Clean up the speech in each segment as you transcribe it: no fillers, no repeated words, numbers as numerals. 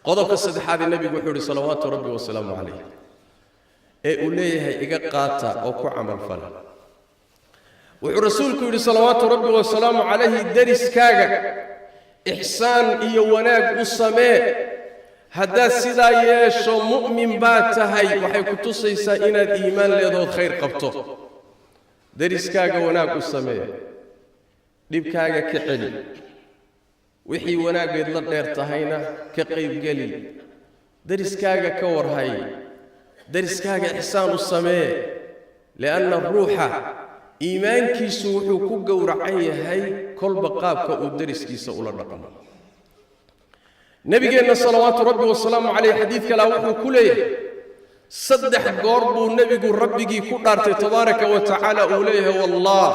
Qodobka saddexaadee nebigu wuxuu ihi salawaatu rabbi wasalaamu calayh ee uu leeyahay iga qaata oo ku camalfala, wuxuu rasuulku yidhi salawaatu rabbi wasalaamu calayhi: deriskaaga ixsaan iyo wanaag u samee. Haddaad sidaa yeesho, mu'min baad tahay. Waxay ku tusaysaa inaad iimaan leedahood khayr qabto. Deriskaaga wanaag u samee, dhibkaaga ka celi, wixii wanaaggeed la dheer tahayna ka qaybgeli, deriskaaga ka warhay, deriskaaga ixsaan u samee, li'anna ruuxa iimaankiisu wuxuu ku gowracan yahay kolba qaabka uu deriskiisa ula dhaqmo. Nebigeenna salawaatu rabbi wasalaamu calayh xadiid kalaa wuxuu ku leeyahay, saddex goor buu nebigu rabbigii ku dhaartay tabaaraka wa tacaala, uu leeyahay: "Wallah,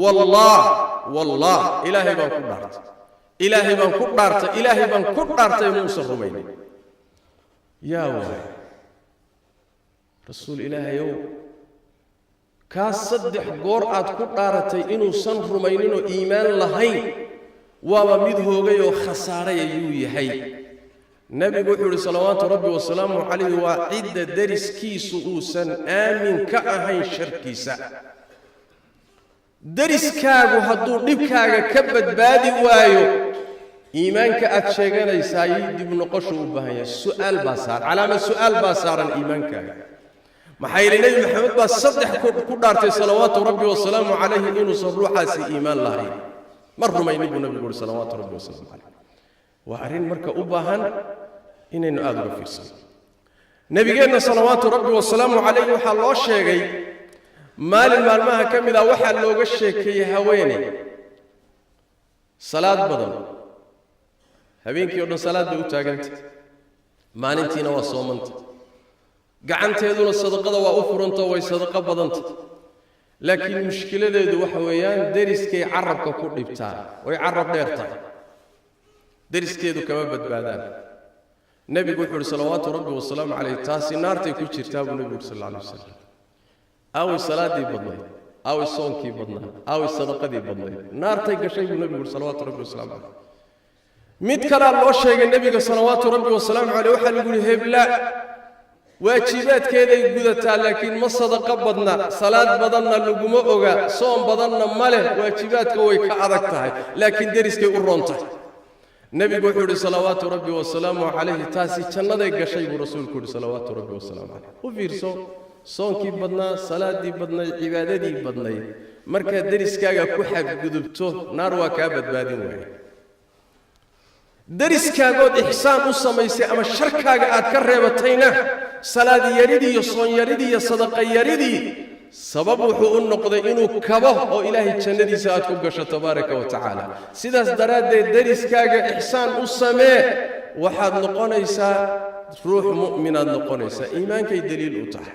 wallah, wallah, Ilaahay baan ku dhaartay, Ilaahay baan ku dhaartay, Ilaahay baan ku dhaartay, muusan rumaynin." Yaa waay, rasuul Ilaahayow, kaas saddex goor aad ku dhaaratay inuusan rumayninoo iimaan lahayn, waaba mid hoogay oo khasaaray ayuu yahay? Nebigu wuxuu yidhi salawaatu rabbi wasalaamu calayh: waa cidda deriskiisu uusan aamin ka ahayn sharkiisa. Deriskaagu hadduu dhibkaaga ka badbaadi waayo, iimaanka aad sheeganaysaa dib noqoshu u baahan yahay. Su'aal baa saaran, calaamad su'aal baa saaran iimaankaaga. Maxaa yeelay, Nebi Maxamed baa saddex ku dhaartay salawaatu rabbi wasalaamu calayhi inuusan ruuxaasi iimaan lahayn. Ma rumaynin buu nabigu uhi salawaatu rabbi wasalaamu calayh. Waa arrin marka u baahan inaynu aada uga fiirsano. Nebigeenna salawaatu rabbi wasalaamu calayh waxaa loo sheegay maalin maalmaha ka mid ah, waxaa looga sheekeeyey haweeney salaad badan. Habeenkii o dhan salaad bay u taagantay, maalintiina waa soomanta, gacanteeduna sadaqada waa u furantao way sadaqo badanta. Laakiin mushkiladeedu waxa weeyaan deriskay carabka ku dhibtaa, way carab dheer tahay, deriskeedu kama badbaadaan. Nebigu wuxuu uhi salawaatu rabbi wasalaamu calayh: taasi naartay ku jirtaa buu nebigu uhi sal alla alay wasalam. Aaway salaaddii badnayd? Aaway soonkii badnaa? Aaway sadaqadii badnayd? Naartay gashay buu nebigu uhi salawaatu rabbi wasalaamu calayh. Mid kalaa loo sheegay nebiga salawaatu rabbi wasalaamu caleyh. Waxaa lagu yihi: hebla waajibaadkeeday gudataa, laakiin ma sadaqo badna, salaad badanna laguma oga, soom badanna ma leh, waajibaadka way ka adag tahay, laakiin deriskay u roon tahay. Nebigu wuxuu yidhi salawaatu rabbi wasalaamu calayhi: taasi jannaday gashay buu rasuulku yidhi salawaatu rabbi wasalaamu calayh. U fiirso, soonkii badnaa, salaaddii badnayd, cibaadadii badnayd, markaad deriskaaga ku xadgudubto, naar waa kaa badbaadin waaye. Deriskaagood ixsaan u samaysay ama sharkaaga aad ka reebatayna, salaad yaridii iyo soon yaridii iyo sadaqa yaridii sabab wuxuu u noqday inuu kabo oo Ilaahay jannadiisa aad ku gasho tabaaraka wa tacaala. Sidaas daraaddeed deriskaaga ixsaan u samee, waxaad noqonaysaa ruux mu'minaad noqonaysaa, iimaankay daliil u tahay.